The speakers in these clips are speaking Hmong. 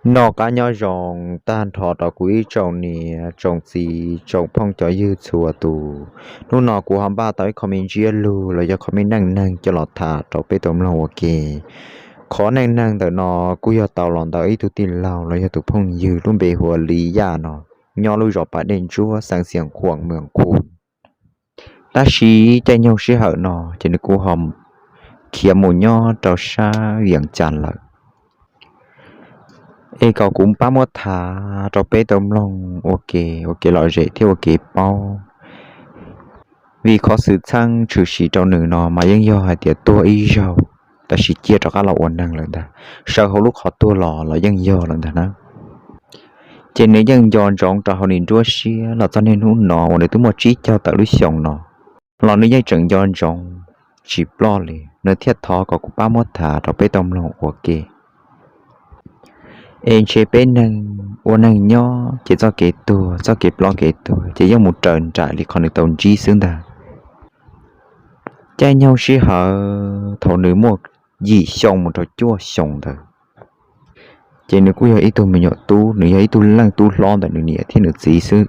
Noj qab nyob zoo tag nrho rau kuv ib tsoom niam tsoom txiv tsoom phooj cov ywg txhua tus. Hnub no kuv ho npaj tau ib qho me ntsiab lus los yog qho me neej neeg coj los tham rau peb tau mloog ua ke. Qhov neej neeg ntawm no kuj yog tau los ntawm ib tug tij laug los yog tus phooj ywg lub npe hu ua Li Yaj no, nyob lub zos Pas Dej Ntsuab xeev Xias Khuam mwm Khu. Tab sis caij nyoog sij hawm no ces nws kuj ho khiav mus nyob rau sab Viam Cas lawm. Es kom kuv pab muab tham rau peb tau mloog ua ke, ua kev lom zem thiab ua kev paub. Vim qhov xwm txheej tshwm sim rau nws no mas yeej yog hais tias tuag ib zaug, tab sis cia rov qab los ua neeg lawm ntag. Sawv hauv lub qhov tuag los los yeej yog lawm ntag na. Ces nws yeej nco ntsoov rau hauv nws nruab siab los txog niaj hnub no uas nws twb muaj tsib caug tawm lub xyoo no, los nws yeej tseem nco ntsoov tsis ploj li, nws thiaj thov kom kuv pab muab tham rau peb tau mloog ua ke. Es ntshe peb neeg ua neeg nyob ces txoj kev tuag, txoj kev ploj kev tuag ces yeej mus raws nraim li qhov nws tau ntsib xwb ntag. Caij nyoog sij hawm thaum nws muaj yim xyoo mus rau cuaj xyoo ntawd, ces nws kuj yog ib tug me nyuam tub, nws yog ib tug leej tub hlob ntawm nws niam thiab nws txiv xwb.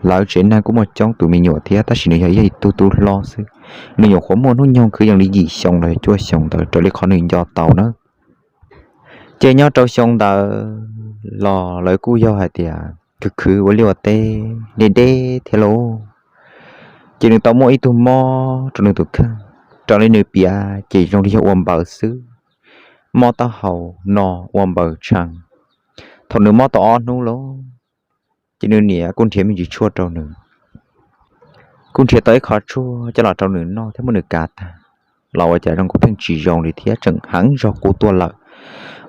Lawv tsev neeg kuj muaj coob tus me nyuam thiab, tab sis nws yog ib tug tub hlob xwb. Nws nyuam qhuav muaj hnub nyoog kwv yees li yim xyoo los yog cuaj xyoo ntawd raws li qhov nws nco tau na. Ces nyob rau xyoo ntawd los lawv kuj yog hais tias khwv khwv ua liaj ua teb deb deb thiab lauj. Ces nws tau muaj ib tug mob rau nws tus kheej, raws li nws piav ces zoo li yog ua npaws xwb, mob taub hau no ua npaws tshee. Thaum nws mob tau ob hnub lauj, ces nws niam kuj nrhiav me ntsis tshuaj rau nws, kuj nrhiav tau ib qho tshuaj coj los rau nws noj thiab muab nws kav tag, los ua cas zoo nkaus pheej tsis zoo li thiab tseem heev zog qub tuaj lawm.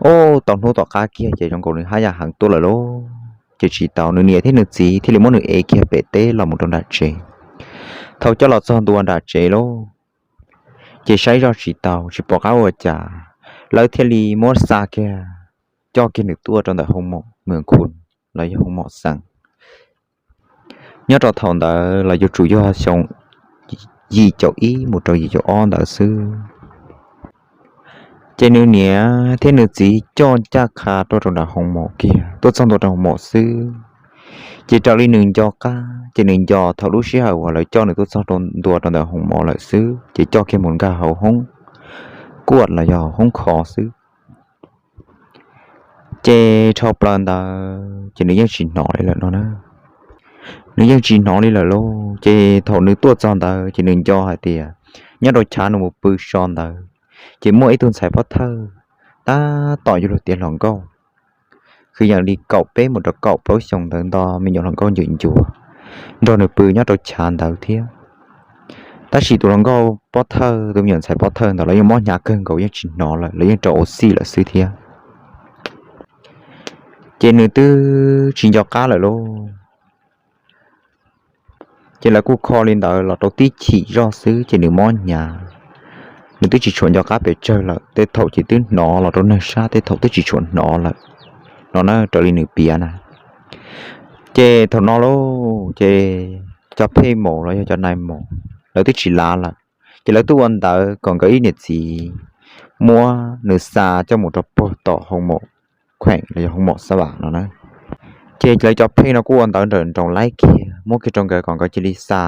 Ub, tau hnub tom qab kiag ces zoo nkaus nws haj yam heev tuaj lawm lauj. Ces tsis tau, nws niam thiab nws txiv thiaj li muab nws ev kiag pem teb los mus rau nram tsev. Thaum coj los txog ntua nram tsev lauj, ces saib zoj tsis tau, tsis pom qab ua cas, lawv thiaj li muab xa kiag, coj kiag nws tuaj rau ntawm hoo mom Mws Khu los yog hoo mom xeev. Nyob rau thaum ntawd los yuav tsum yog xyoo yim caum ib mus rau yim caum ob ntawd xwb. Ces nws niam thiab nws txiv coj ncaj qha tuaj rau nram hoo mom kiag, tuaj txog ntua rau hoo mom xwb, ces raws li nws nco qab ces nws nco thaum lub sij hawm uas lawv coj nws tuaj txog ntua rau ntawm hoo mom lawm xwb ces coj kiag mus nkag hauv hoob kuaj los yog hoob kho xwb. Ces dhau plaws ntawd ces nws yeej tsis hnov li lawm no na. Nws yeej tsis hnov li lawm lauj. Ces thaum nws tuaj txog ntawd ces nws nco hais tias nyob rau chav nws mus pw so ntawd, ces muaj ib tug ntxhais pov thawj tab tom yuav luag tiav hluas nkauj, kwv yees li kaum peb mus rau kaum plaub xyoo ntawd nto me nyuam hluas nkauj ncwm ncua nrog nws pw nyob rau chav ntawd thiab. Tab sis tus hluas nkauj pov thawj, tus me nyuam ntxhais pov thawj ntawd los yeej mob hnyav kawg nkaus, yeej tsis hnov lawm, los yeej rau ua xij lawm xwb thiab. Ces nws twb tsis nco qab lawm lauj. Ces lawv kuj kho li ntawd los rau tib chim zoj xwb ces nws mob hnyav, nws twb tsis tshua nco qab pes tsawg lawm, tej thaum ces twb hnov los rau neeg sab, tej thaum twb tsis tshua hnov lawm no na, raws li nws piav na. Ces thaum no lauj, ces cov phej maum los yog cov nais maum lawv twb tsis lav lawm, ces lawv twb ua ntawv kom nkawd ib niam txiv muab nws xa coj mus rau puag tom hoo mom kheem los yog hoo mom xab vam no na. Ces lawv cov phej no kuj ua ntawv nrawm nroos laib kiag, muab kiag rau nkawd kom nkawd cia li xa,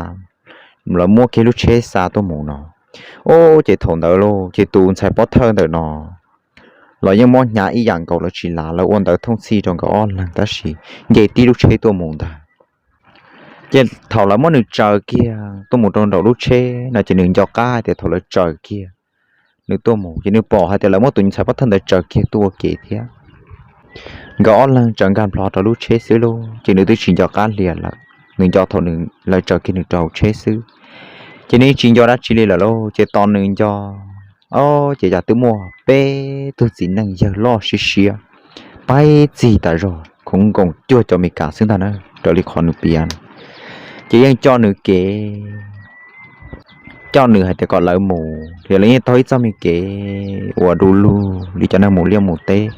lawv muab kiag lub tsheb xa tuaj mus no. Ub, ces thaum ntawd lauj, ces tus ntxhais pov thawj ntawm no los yeej mob hnyav ib yam nkaus, lawv tsis lav, lawv ua ntawv thooj txhij rau nkawd ob leeg tab sis nce tib lub tsheb tuaj mus ntag. Ces thaum lawv muab nws tsaws kiag tuaj mus rau nraum lub tsheb no ces nws nco qab hais tias thaum lawv tsaws kiag nws tuaj mus ces nws pom hais tias lawv muab tus ntxhais pov thawj ntawd tsaws kiag tuaj ua ke thiab. Nkawd ob leeg tsaws nkag nplho rau lub tsheb xwb lauj, ces nws twb tsis nco qab hlo lawm. Nws nco thaum lawv tsaws kiag nws rau hauv tsheb xwb, ces nws yeej tsis nco dab tsi li lawm lauj. Ces tos nws nco, o, ces cas twb muaj peb tug txiv neej yawg loj siab siab paib txig tas zog, khoov nkoos cuag cov Amelikas xwb ntag na, raws li qhov nws piav. Ces yeej coj nws kev, coj nws hais tias kom lawv mus, ces lawv yeej taug ib txoj me kev uas du lug li cov neeg mus liaj mus teb,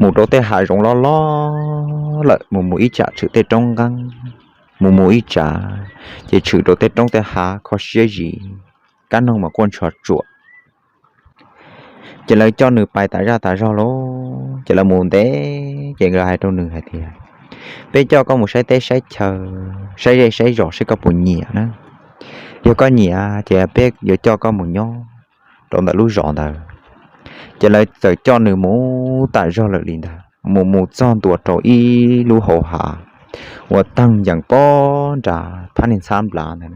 mus rau tej hav zoov loj loj lawm, mus mus ib tsam tshwm tej roob nqeeb, mus mus ib tsam ces tshwm rau tej roob tej hav kho siab zis, kab noog mas quaj ntshua tsuam. Ces lawv coj nws pais tas zaj tas zog lauj, ces lawv mus ntev Ces nkawd hais rau nws hais tias, peb coj koj mus saib teb saib chaw, saib zej saib zos saib koj puas nyiam na. Yog koj nyiam ces peb yuav coj koj mus nyob rau ntawm lub zos ntawd. Ces lawv txawm coj nws mus tas zog lawm li ntag, mus mus txog ntua rau ib lub hauv hav uas tag yeem pob nrad phab niag ntxhab nplad ntawd.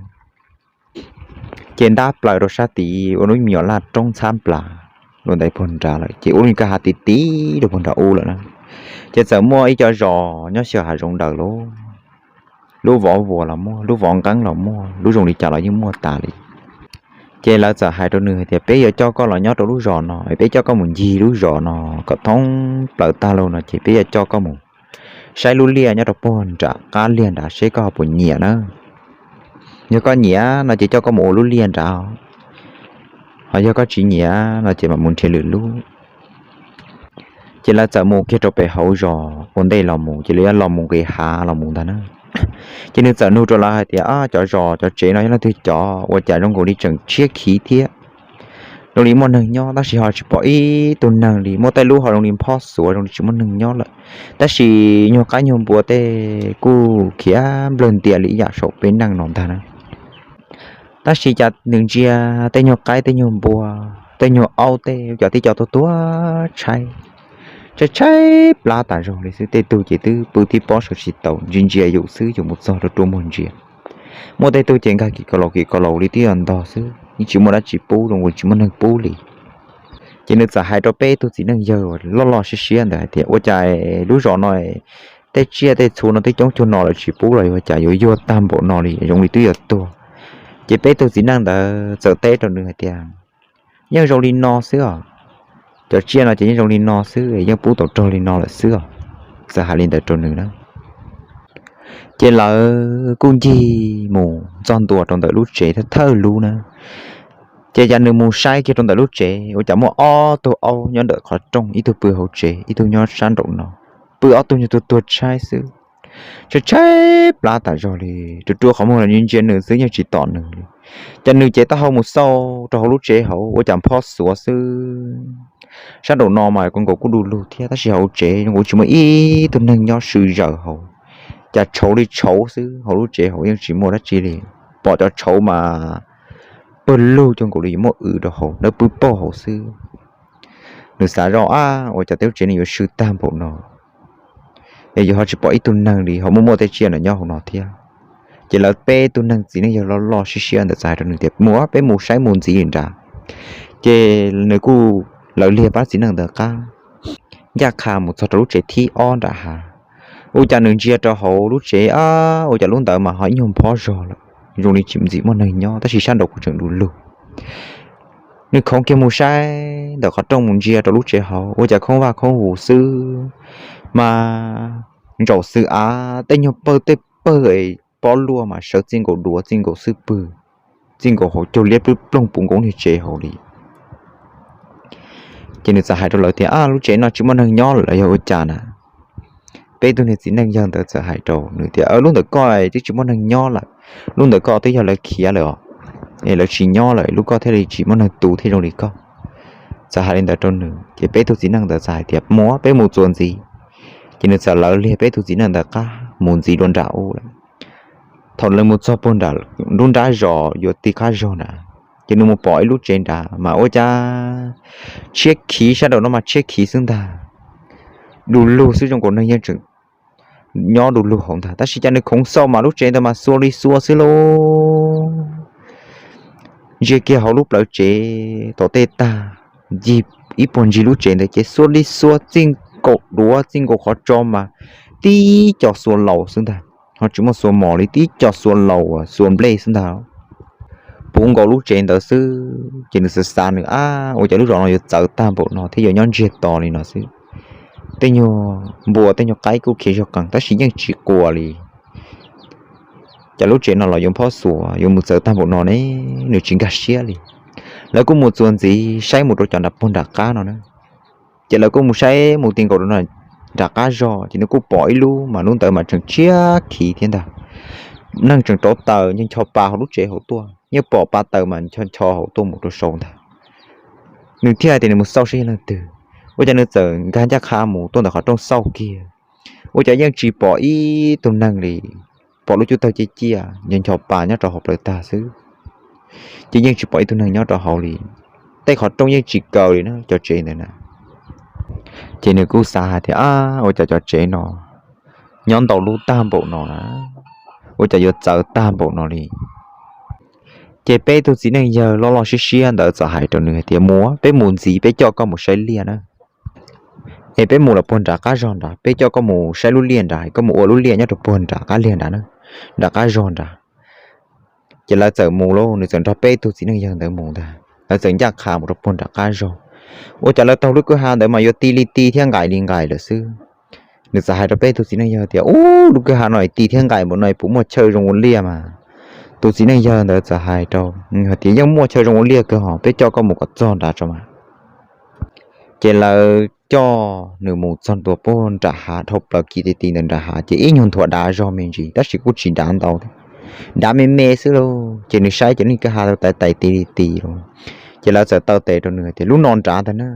Ces ntab plaws rau sab tid ua lub me nyuam laj roob ntxhab nplad rau ntawd puag nrad lawm, ces ua lub kab hav ti ti rau puag nrad ub lawm na. Ces txawm muaj ib co zos nyob xyaw hav zoov ntawd lauj, lub vov vuas los muaj, lub vov nqeeb los muaj, lub zoo li cas los yeej muaj tas li. Ces lawv txawm hais rau nws hais tias, peb yuav coj koj los nyob rau lub zos no, peb coj koj mus ncig lub zos no kom thoob plaws tag lawm no, ces peb yuav coj koj mus saib lub liaj nyob rau puag nram qab liag nrad seb koj ho puas nyiam na. Yog koj nyiam no ces coj koj mus ua lub liaj nrad, ho yog koj tsis nyiam no ces mam mus nrhiav lwm lub. Ces lawv txawm mus kiag rau pem hauv zos ua ntej los mus, ces lawv yuav los mus nqis hav los mus ntag na. Ces nws txawm nug rau lawv hais tias, cov zos cov tsev no yog leej twg cov, ua cas zoo nkaus li tseem tshiab khiv thiab, zoo li muaj neeg nyob, tab sis ho tsis pom ib tug neeg li, muaj tej lub ho zoo li nphob xuav zoo li tsis muaj neeg nyob lawm, tab sis nyuag qaib nyuag npua tej kuj khiav nplawg ntias li ib yam saum peb neej no ntag na. Tab sis cas nws ntsia tej nyuag qaib tej nyuag npua, tej nyuag aub tej cov tib co tuag tuag tshaib, tshaib tshaib plab tas zog li xwb, tej tug ces twb pw tib pob sawv tsis taus, ntsia ntsia yus xwb, yus mus txog rau ruaj muag ntsia. Muaj tej tug ces nkag kim ko laus kim ko laus li twb yuav ntog xwb, yeej tsis muaj dab tsi pub, zoo li tsis muaj neeg pub li. Ces nws txawm hais rau peb tug txiv neej yawg loj loj siab siab ntawd hais tias, ua cas lub zos no tej tsiaj tej txhu no twb coob cuag no lawm tsis pub los yuav cas yuav yuag tag npaum no li, zoo li twb yuav tuag. Ces peb tug txiv neej ntawd txawm teb rau nws hais tias, yeej zoo li no xwb os, cov tsiaj no ces yeej zoo li no xwb, yeej pub tau rog li no lawm xwb os. Txawm hais li ntawd rau nws na. Ces lawv kuj ncig mus txog ntua rau ntawm lub tsev thawj thawj lub na. Ces cas nws mus saib kiag rau ntawm lub tsev ua cas muaj ob tug aub nyob ntawm qhov rooj, ib tug pw hauv tsev ib tug nyob sab nraum no, pw ob tug nyuag tuag tuag tshaib xwb, tshaib tshaib plab tas zog li, rua rua qhov muag los ntsia nws xwb yeej tsis tom nws li. Ces nws cev taub hau mus xauj rau hauv lub tsev hauv ua cas nphob xuav xwb. Sab nraum no mas zoo nkaus kuj du lug thiab tab sis hauv tsev zoo nkaus tsis muaj ib tug neeg nyob swm zaws hauv, cas tshauv li tshauv xwb, hauv lub tsev hauv yeej tsis muaj dab tsi li. Pom cov tshauv mas pawg lug cuag nkaus li yuav muab w rau hauv lawv pw pauj hauv xwb. Nws xav zoj ab ua cas tej lub tsev no yuav swm tag npaum no, es yus ho tsis pom ib tug neeg li ho muaj muaj tej tsiaj no nyob hauv no thiab. Ces lawv peb tug neeg txiv neej yawg loj loj siab siab ntawd txawm hais rau nws tias mus peb mus saib mus ntxiv li nrad. Ces nws kuj lawv liag pab txiv neej ntawd qab ncaj qha mus txog rau lub tsev thib ob nram hav. Ua cas nws ntsia rau hauv lub tsev ab ua cas lub ntawd mas ho ib nyuag nphob zog lawm, zoo li tsis ntxim muaj neeg nyob tab sis sab nraud kuj tseem du lug. Nws khoov kiag mus saib ntawm qhov rooj mus ntsia rau lub tsev hauv ua cas khoob vaj khoob vus xwb, mas ntsaum xwb av tej nyuag pawg tej pawg pob luaj mas sawv txij nkaus duav txij nkaus xwb pwg, txij nkaus hauv caug liab ploog puv nkaus niag tsev hauv li. Ces nws txawm hais rau lawv tias ab lub tsev no tsis muaj neeg nyob lawm los yog ua cas na. Peb tug niag txiv neej yawg ntawd txawm hais rau nws tias lub ntawm koj twb tsis muaj neeg nyob lawm, lub ntawm koj twb yog lawv khiav lawm os, es lawv tsis nyob lawm lub koj thiaj li tsis muaj neeg tu thiaj zoo li koj. Txawm hais li ntawd rau nws ces peb tug txiv neej ntawd txawm hais tias mus peb mus txuas ntxiv. Ces nws txawm lawv liag peb tug txiv neej ntawd qab mus ntxiv dua nram ub lawm. Thaum lawv mus txog puag nram nruab nrab zos yuav ti qab zog nrad, ces nws mus pom ib lub tsev nrad mas ua cas tshiab khiv, sab nraum no mas tshiab khiv xwb ntag, du lug xwb zoo nkaus neeg yeej tseem nyob du lug hauv ntag tab sis cas nws khoov xauj mas lub tsev ntawd mas xua li xua xwb lauj. Ntsia kiag hauv lub plawv tsev tom tej tag, ncig ib puag ncig lub tsev ntawd ces xua li xua txij nkaus duav txij nkaus qhov tso mas tib co xua laus xwb ntag, ho tsis muaj xua mos li, tib co xua laus xua nplej xwb ntag. Puv nkaus lub tsev ntawd xwb ces nws xav xav nws ab ua cas lub zos no yuav txawv tag npaum no thiab yuav nyob ntsiag to li no xwb. Tej nyuag npua tej nyuag qaib kuj khiav zog qees tab sis yeej tsis quas li. Cas lub tsev no los yuav nphob xuav yuav mus txawv tag npaum no ne, nws tsis nkag siab li. Lawv kuj mus txuas ntxiv saib mus rau cov nram puag nram qab no na. Ces lawv kuj mus saib mus ti nkaus rau nram qab zog ces nws kuj pom ib lub mas lub ntawd mas tseem tshiab khiv thiab ntag. Neeg tseem rauv taws ncho ncho pa hauv lub tsev hauv tuaj, yeej pom pa taws mas ncho ncho hauv tuaj mus rau saud ntag. Nws thiaj tias nws mus xauj saib yog leej twg. Ua cas nws txawm nkag ncaj qha mus tuaj ntawm qhov rooj xauj kiag, ua cas yeej tsis pom ib tug neeg li, pom lub cub tawg ciaj ciaj ncho ncho pa nyob rau hauv plawv tag xwb, ces yeej tsis pom ib tug neeg nyob rau hauv li. Tej qhov rooj yeej tsis kaw li na, cov tsev ntawd na. Ces nws kuj xav hais tias, ab, ua cas cov tsev no nyob ntau lub tag npaum no na, ua cas yuav txawv tag npaum no li. Ces peb tug txiv neej yawg loj loj siab siab ntawd txawm hais rau nws hais tias, mus, peb mus ntxiv, peb coj koj mus saib liaj na. Es peb mus los puag nram qab zog nrad, peb coj koj mus saib lub liaj nrad, koj mus ua lub liaj nyob rau puag nram qab liag nrad na, nram qab zog nrad. Ces lawv txawm mus lauj, nws txawm nrog peb tug txiv neej yawg ntawd mus ntag, lawv txawm ncaj qha mus rau puag nram qab zog. Ua cas lawv taug lub kwj ha ntawd mas yuav ti li ti thiab nqaim li nqaim lawm xwb. Nws txawm hais rau peb tug txiv neej yawg tias, ub, lub kwj ha no ti thiab nqaim npaum no puas muaj chaw zoo ua liaj mas? Tus txiv neej yawg ntawd txawm hais rau hais tias, yeej muaj chaw zoo ua liaj kawg hos, peb coj koj mus kom txog nrad tso mas. Ces lawv coj nws mus txog ntua puag nram hav, dhau plaws kiag ti ti ntawm nram hav, ces ib nyuag nthuav dav zog me ntsis tab sis kuj tsis dav ntau, dav me me xwb lauj. Ces nws saib ces lub kwj ha tau tais tais ti li ti lauj. Ces lawv txawm taw tes rau nws tias, lub no nrad ntag na,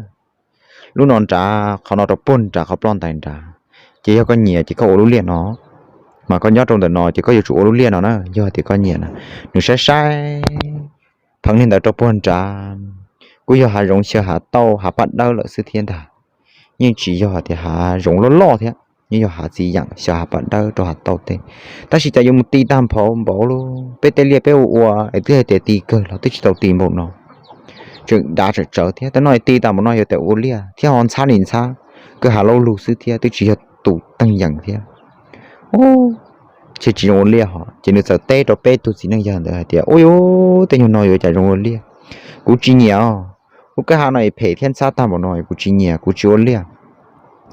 lub no nrad, qhov no rau puag nrad qhov ploj ntais nrad. Ces yog koj nyiam ces koj ua lub liaj no, mas koj nyob rau ntawm no ces koj yuav tsum ua lub liaj no na, yog tias koj nyiam na. Nws saib saib pheev li ntawd rau puag nrad, kuj yog hav zoov xyaw hav tauj hav paj dawb lawm xwb thiab ntag. Yeej tsis yog tias hav zoov loj loj thiab, yeej yog hav txiv yeem xyaw hav paj dawb rau hav tauj tej. Tab sis cas yuav mus ti tag npaum npaum li, peb tej liaj peb ua ua es twb hais tias ti kawg los twb tsis tau ti npaum no, tseem dav tseem tsawv thiab. Tab no ti tag npaum no yog tias ua liaj thiab ho ntxhab li ntxhab, kwj ha laub lug xwb thiab twb tsis yog tus teej yeem thiab. Ces tsis zoo ua liaj hos. Ces nws txawm teb rau peb tug txiv neej yawg ntawd hais tias, ua, tej nyuag no yuav cas zoo ua liaj, kuv tsis nyiam os. Lub kwj ha no es phem thiab ntxhab tag npaum no kuv tsis nyiam, kuv tsis ua liaj.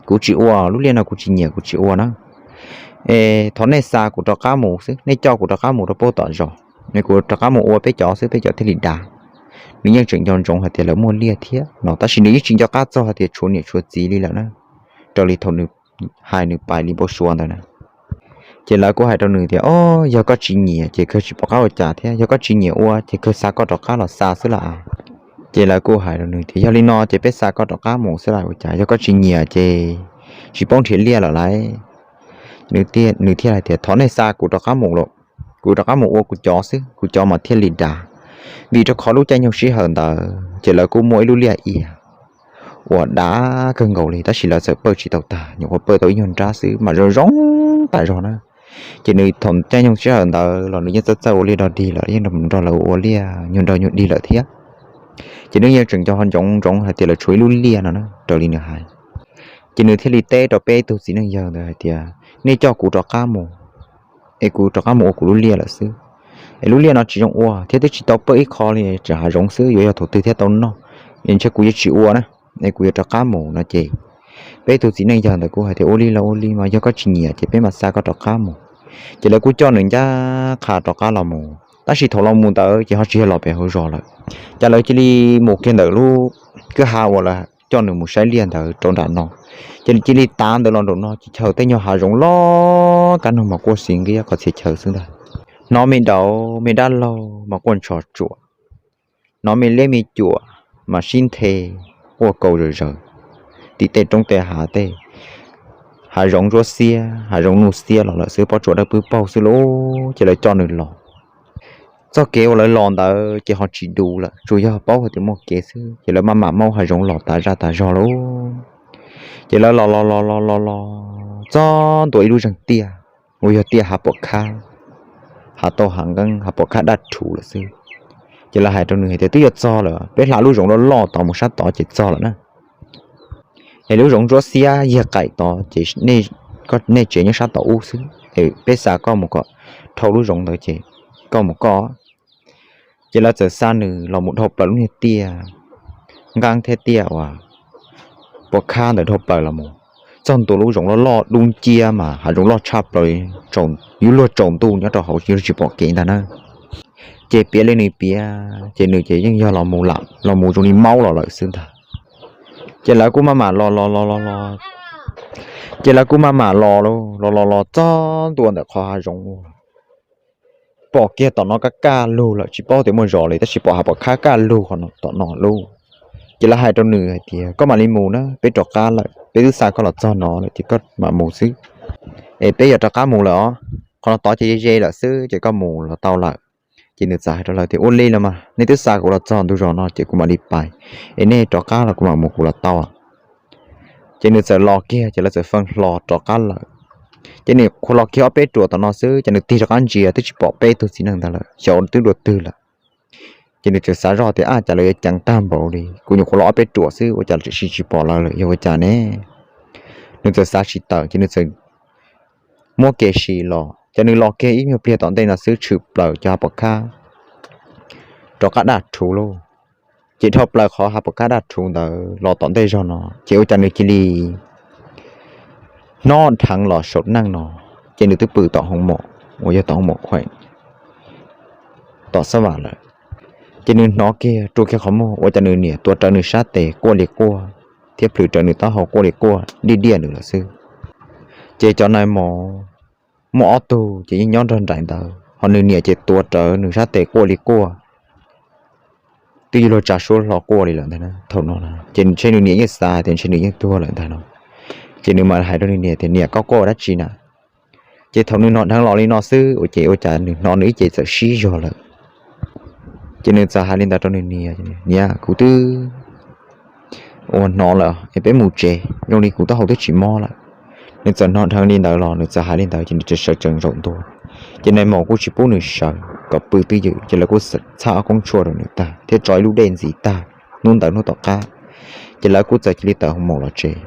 Kuv tsis ua lub liaj no, kuv tsis nyiam, kuv tsis ua na. Es thov nej xa kuv rov qab mus xwb, nej coj kuv rov qab mus rau puag tom zos, es kuv rov qab mus ua peb cov xwb, peb cov thiaj li dav. Nws yeej tseem nco ntsoov hais tias lawv muaj liaj thiab no, tab sis nws yeej tsis nco qab txog hais tias tshuav niam tshuav txiv li lawm na, raws li thaum nws hais nws pais li npau suav ntawd na. Ces lawv kuj hais rau nws tias, o, yog koj tsis nyiam ces kawg tsis pom qab ua cas thiab, yog koj tsis nyiam ua ces kawg xa koj rov qab los xa xwb las. Ces lawv kuj hais rau nws tias, yog li no ces peb xa koj rov qab mus xwb las, ua cas yog koj tsis nyiam ces tsis paub nrhiav liaj lawm lauj. Nws thiaj hais tias, thov nej xa kuv rov qab mus lauj, kuv rov qab mus ua kuv cov xwb, kuv cov mas thiaj li dav. Vim rau qhov lub caij nyoog sij hawm ntawd ces lawv kuj muaj ib lub liaj ia uas dav kawg nkaus li, tab sis lawv txawm pawj tsis tau tag, nyuam qhuav pawj tau ib nyuag nrab xwb mas zoo zoo tas zog na. Ces nws thaum caij nyoog sij hawm ntawd los nws yeej txawj txawj ua liaj dog dig lawm, yeej nrog lawv ua liaj nyuag nrog nyuag dig lawm thiab. Ces nws yeej tseem nco ntsoov ntsoov hais tias lawv tshuav ib lub liaj no na, raws li nws hais. Ces nws thiaj li teb rau peb tug txiv neej yawg ntawd hais tias, nej coj kuv rov qab mus, es kuv rov qab mus ua kuv lub liaj lawm xwb. Es lub liaj no tsis zoo ua thiab twb tsis tau pawj ib qho li, tseem hav zoov xwb, yuav yog thaum twg thiaj tau noj, es ntshe kuv yuav tsis ua na, es kuv yuav rov qab mus no ces peb tug txiv neej yawg ntawd kuj hais tias, ua li los ua li mas, yog koj tsis nyiam ces peb mam xa koj rov qab mus. Ces lawv kuj coj nws ncaj qha rov qab los mus, tab sis thaum los mus ntawd ces ho tsis yog los pem hauv zos lawm, ces lawv cia li mus kiag ntawm lub kwj ha uas lawv coj nws mus saib liaj ntawd rau nram no. Ces cia li tav ntawd los nraum no ces chaw tej nyuag hav zoov loj kaj nug mas quaj xis nqiab qhov txhia chaw xwb ntag. Hnov me daum me dab laug mas quaj ntshov tsuam, hnov me liab me cuam mas sib nthe quaj kaus zawm zaws tim tej roob tej hav tej. Hav zoov ntsuab xiab hav zoov nuj xiab los lawm xwb, pob tsuas dawb pwb paug xwb lauj. Ces lawv coj nws los. Txoj kev uas lawv los ntawd ces ho tsis dus lawm, tsuas yog paub hais tias muaj kev xwb, ces lawv maj mam maub hav zoov los tas zaj tas zog lauj. Ces lawv los los los los los los txog ntua ib lub zeeg tiaj uas yog tiaj hav pom khab, hav tauj hav nqeeb hav pom khab daj rhuv lawm xwb. Ces lawv hais rau nws hais tias, twb yuav txog lawm, peb hla lub zoov loj loj tod mus sab tod ces txog lawm na. Es lub zoov ntsuab xiab yag qaim tod ces nej tsev nyob sab tom ub xwb, es peb xa koj mus kom dhau lub zoov ntawd ces koj mus koj. Ces lawv txawm xa nws los mus dhau plaws lub niag tiaj nqeeb thiab tiaj uas pom khab ntawd dhau plaws los mus txog ntua lub zoov loj loj dub nciab mas hav zoov loj tshaj plaws, yuav luag tsaus ntuj nyob rau hauv tsis pom kev ntag na. Ces piav li nws piav ces nws ces yeej yog los mus lam los mus zoo li maub los lawm xwb ntag. Ces lawv kuj maj mam los los los los los, ces lawv kuj maj mam los los los los txog ntua ntawm qhov hav zoov ua pom kiag tom no kaj kaj lug lawm, tsis paub tias muaj zos li tab sis pom hav pom khab kaj lug qhov tom no lauj. Ces lawv hais rau nws hais tias, koj mam li mus na, peb rov qab lawm, peb twb xa koj los txog no lawm ces koj mam mus xwb. Es peb yuav rov qab mus lawm os, qhov no tod ces ze ze lawm xwb ces koj mus los tau lawm. Ces nws txawm hais rau lawv tias, ua li los mas, nej twb xa kuv los txog ntug zos no ces kuv mam li pais, es nej rov qab los kuv mam mus kuv los tau. Ces nws txawm los kiag ces lawv txawm feej hlo rov qab lawm. Ces nws qhuav los kiag ob peb ruam tom no xwb ces nws tig rov qab ntsia twb tsis pom peb tug txiv neej ntawd lawm, xyov twb dua twg lawm. Ces nws txawm xav zoj tias, ab, cas lawv yuav ceev tag npaum li, kuv nyuam qhuav los ob peb ruam xwb ua cas tseem tsis pom lawv lawm, yog ua cas ne? Nws txawm xav tsis tawm ces nws txawm muab kev sim los, ces nws los kiag ib nyuag pliag tom ntej no xwb tshwm plaws cov hav pom khab rov qab daj rhuv lauj. Ces dhau plaws qhov hav pom khab daj rhuv ntawd los tom ntej zog no ces ua cas nws cia li hnov dheev los saum neej no, ces nws twb pw tom hoo mom uas yog tom hoo mom khueem tom xab vam lawm. Ces nws hnov kiag rua kiag qhov muag ua cas nws niam tuav rawv nws sab tes quaj li quaj thiab plhws rawv nws taub hau quaj li quaj diaj diaj nws lawm xwb. Ces cov nais mos muaj ob tug ces yeej nyob nrog nraim ntawd, ho nws niam ces tuav rawv nws sab tes quaj li quaj, twb yuav luag tsa suab hlo quaj li lawm ntag. Thaum no ces ntshe nws niam yeej xav tias ntshe nws yeej tuag lawm ntag no. Ces nws mam hais rau nws niam tias, niam, koj quaj ua dab tsi na? Ces thaum nws hnov dheev los li no xwb ua ces ua cas nws hnov nws ib ce txawm sib zog lawm. Ces nws txawm hais li ntawd rau nws niam, niam, kuv twb ua hnov lawm es peb mus tsev, zoo li kuv taub hau twb tsis mob lawm. Nws txawm hnov dheev li ntawd los nws txawm hais li ntawd ces nws txawm sawv tsees zaum ntua. Ces nais maum kuj tsis pub nws sawv kom pw twj ywm ces lawv kuj txhaj ob koob tshuaj rau nws tag thiab tso ib lub dej ntxiv tag hnub ntawd hnub tom qab. Ces lawv kuj txawm cia li tawm hoo maum los tsev.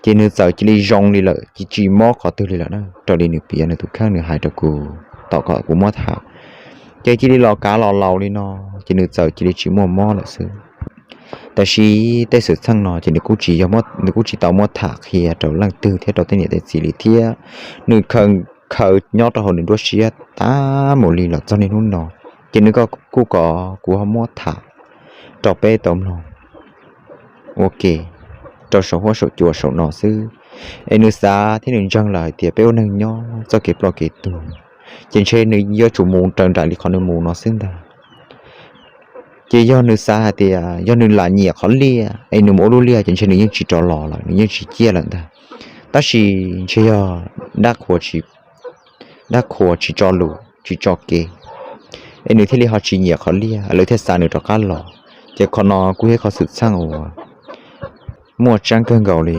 Ces nws txawm cia li zoo li lawm, cia tsis mob qhov twg li lawm na, raws li nws piav nws tus kheej nws hais rau kuv tom kom kuv muab tham. Ces cia li los kav los laus li no, ces nws txawm cia li tsis muaj mob lawm xwb. Tab sis tej xwm txheej no ces nws kuj tsis yog, nws kuj tsis tau muab tham qhia rau leej twg thiab rau tej niam tej txiv li thiab. Nws khaws khaws nyob rau hauv nws nruab siab tab mus li los txog niaj hnub no. Ces nws kuj kom kuv ho muab tham rau peb tau mloog ua ke rau saum huab saum cua saum no xwb. Es nws xav thiab nws ntseeg lawm hais tias peb ua neeg nyob txoj kev ploj kev tuag ces ntshe nws yuav tsum mus raws nraim li qhov nws mus no xwb ntag. Ces yog nws xav hais tias yog nws lam nyiam qhov liaj es nws mus ua lub liaj ces ntshe nws yeej tsis rov los lawm, nws yeej tsis ciaj lawm ntag. Tab sis ntshe yog dab qhuas tsis tso lus tsis tso kev es nws thiaj li ho tsis nyiam qhov liaj lawv thiaj xa nws rov qab los. Ces qhov no kuj yog qhov xwm txheej uas muaj tseeb kawg nkaus li,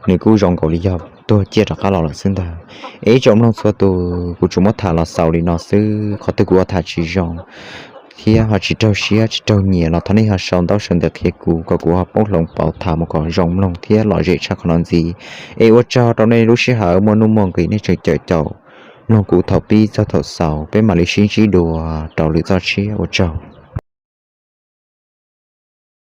nws kuj zoo nkaus li yog tuag ciaj rov qab los lawm xwb ntag. Es ib tsoom mloog txhua tus, kuv tsuas muab tham los xaus li no xwb, qhov twg kuv ho tham tsis zoo thiab ho tsis raug siab tsis raug nyiam los thov nej ho sau ntaub sau ntawv qhia kuv kom kuv ho paub hloov pauv tham mus kom zoo mloog thiab lom zem tshaj qhov no ntxiv. Es ua tsaug rau nej lub sij hawm muaj nuj muaj nqis nej tseem caum caum mloog kuv thaum pib txog thaum xaus, peb mam li sib ntsib dua rau lwm txoj tshiab, ua tsaug.